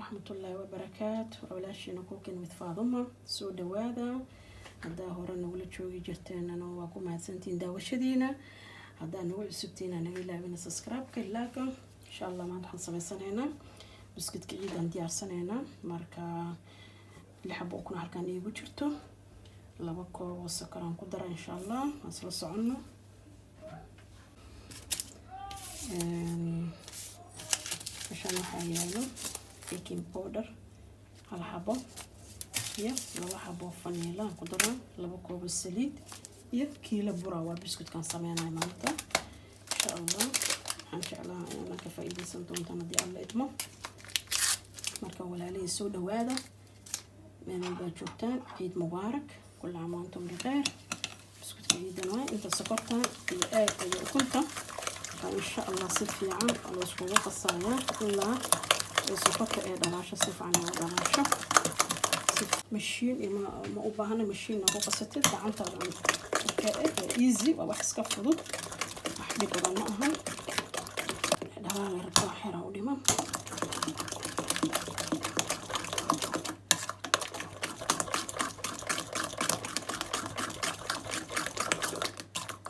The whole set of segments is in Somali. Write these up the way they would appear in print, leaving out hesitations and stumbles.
Waraxmatullaahi wabarakaatu. Walaashiina Cooking with Faaduma, soo dhawaada. Haddaa hore nagula joogi jirteenana, waa ku mahadsantihiin daawashadiina. Haddaa nagu cusubtiina, naga ilaabina subscribe-ka ilaaka. Insha Allah maanta waxaan sameysanaynaa buskudka ciidaan diyaarsanaynaa. Marka lix xabo ukuna halkaan iigu jirto, 2 koob oo sokoraan ku dara. Insha Allah aan isla soconno. Meeshaan waxaa yaalo baking powder hal xabo iyo 2 xabo vanilla aan ku daraa, 2 koobo saliid iyo kiilo bura. Waa buskudkaan sameynaya maanta. Insha Allah waxaan jeclaha inaan ka faa-iideysan doontaan haddii Alla idmo. Marka walaalihii, soo dhawaada meel walbaa joogtaan. Ciid mubaarak, kulla caam wa antum bikheer. Buskudka ciidan waay. Inta sokorta iyo aad iyo ukunta waa insha Allah si fiican la iskugu qasayaa ilaa ay sokorta ee dhalaasho, si fiican oo dhalaasho. Mashiin ma u baahna, mashiin ku qasatid gacantaada. Okay, waa easy, waa wax iska fudud, wax dhib badan ma ahan. Dhalaala rabtaa, xera u dhiman.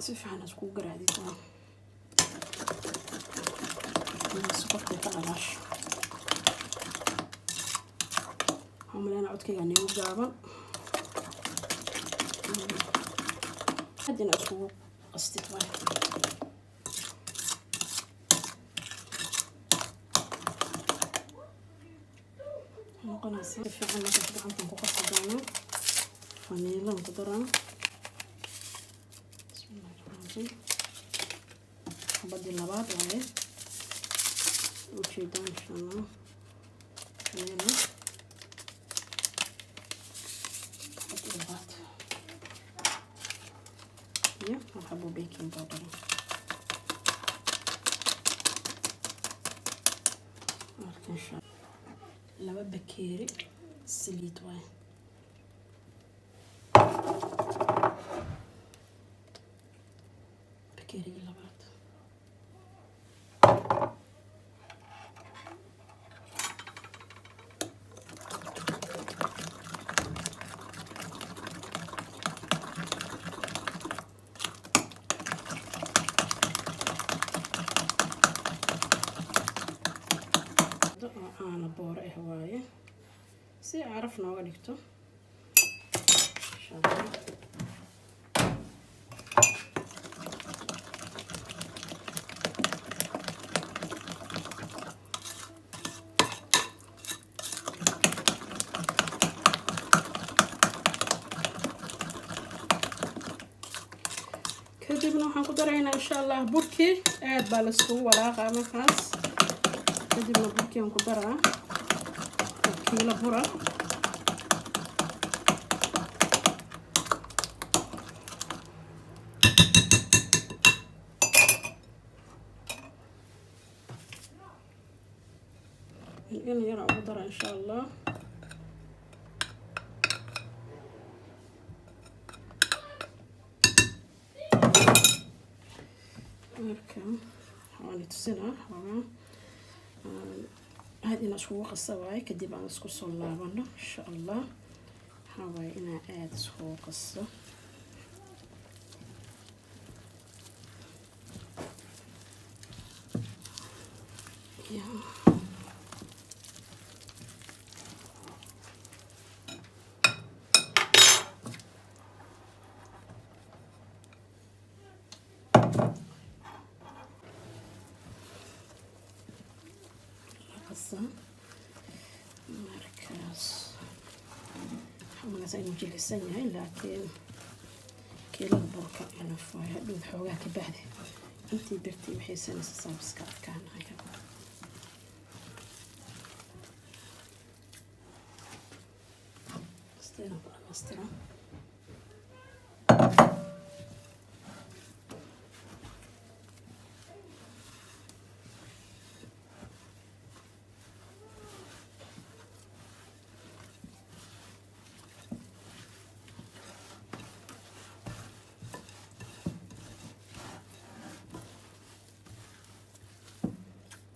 Si fiican iskugu garaacdid waa sokorta ka dhalaasho. Waxaan maleynaa codkayga nigu gaaban. Aad ina iskugu qastid waay. Noqonaysa si fiican. Markaas gacantan ku qasi doonaa, vaniilan ku daraa. Bismillahi raxmaan raxiim. Xabadii labaad waaye, ujeedaan. Insha Allah vanilla xabadii labaad iyo hal xabo baking powder. Marka insha 2 bakeeri saliid waaye. Bakeerigii labaad. Oo caano booro ah waaye, si caraf nooga dhigto insha Allah. Kadibna waxaan ku daraynaa insha Allah burkii. Aad baa laiskugu walaaqaa markaas. Kadibna burkii aan ku daraa, kiilo bura. In yar ugu dara insha Allah. Marka waan tusinaa xoogaa aad inaa iskugu qasa waaye. Kadib aan isku soo laabano insha Allah. Waxaa waaye inaa aada iskugu qaso. Yeah. Qasa markaas waxaa malaysaa inuu jilicsan yahay, laakiin kiilada burka enough waaye. Hadhow xoogaa ka bacdi intii birtii waxay sanaysa saabiska adkaanaya. Inaan ku dhamaystira.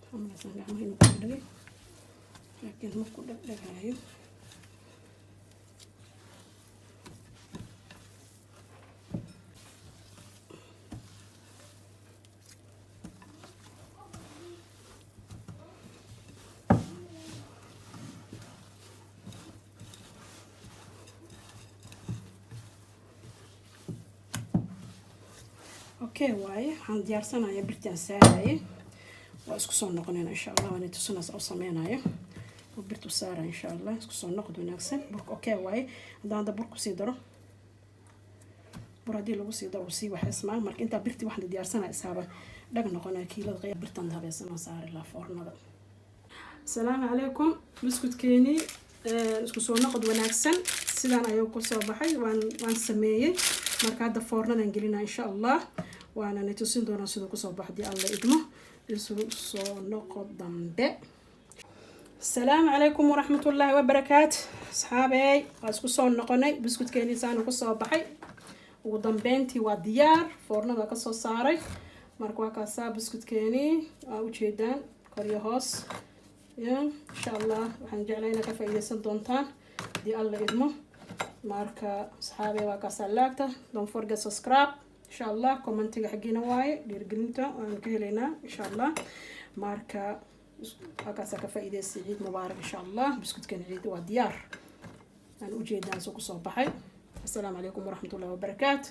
Waxaa malaysaa gacmaha inuu ku dhagay. Laakiin ma ku dhegdhegaayo. Okay waaye, waxaan diyaarsanayaa birtaan saaraye. Waa isku soo noqonayna, insha Allah. Waan tusinaas u sameynayo oo birtu saara, insha Allah. Isku soo noqod wanaagsan. Burka okay waaye. Haddaan hadda bur kusii daro, bur haddii lagu sii daro, sii waxaysmaa. Marka intaa birtii waxaan diyaarsanaya isaaba dhag noqonaya. Kiilada qiya birtan habeysana saari lahaa foornada. Asalaamu calaykum. Buskudkeenii, isku soo noqod wanaagsan. Sidaan ayuu kusoo baxay. Waan sameeyey. Marka hadda foornadan gelinaa, insha Allah. Waana na tusin doonaa siduu kusoo baxo, hadii Alla idmo. Isu soo noqod dambe. Asalaamu calaykum waraxmatullaahi wabarakaatu. Asxaabey, waa isku soo noqonay. Buskudkeenii saanu kusoo baxay ugu dambeyntii. Waa diyaar, foornada kasoo saaray. Marka waa kaasaa buskudkeenii, waa ujeedaan kor iyo hoos ya. Insha Allah, waxaan jeclay inaad ka faa'iideysan doontaan, hadii Alla idmo. Marka asxaabey, waa kaasaa. Laagta, don't forget subscribe, insha Allah. Commentiga xaggiina waaye, dhiirgelinta waan ka helaynaa, insha Allah. Marka waa kaasaa, ka faa'iideystay. Ciid mubaarak, insha Allah. Buskudkan ciid waa diyaar, aan ujeedaan soo kusoo baxay. Assalaamu calaykum waraxmatullahi wabarakaatu.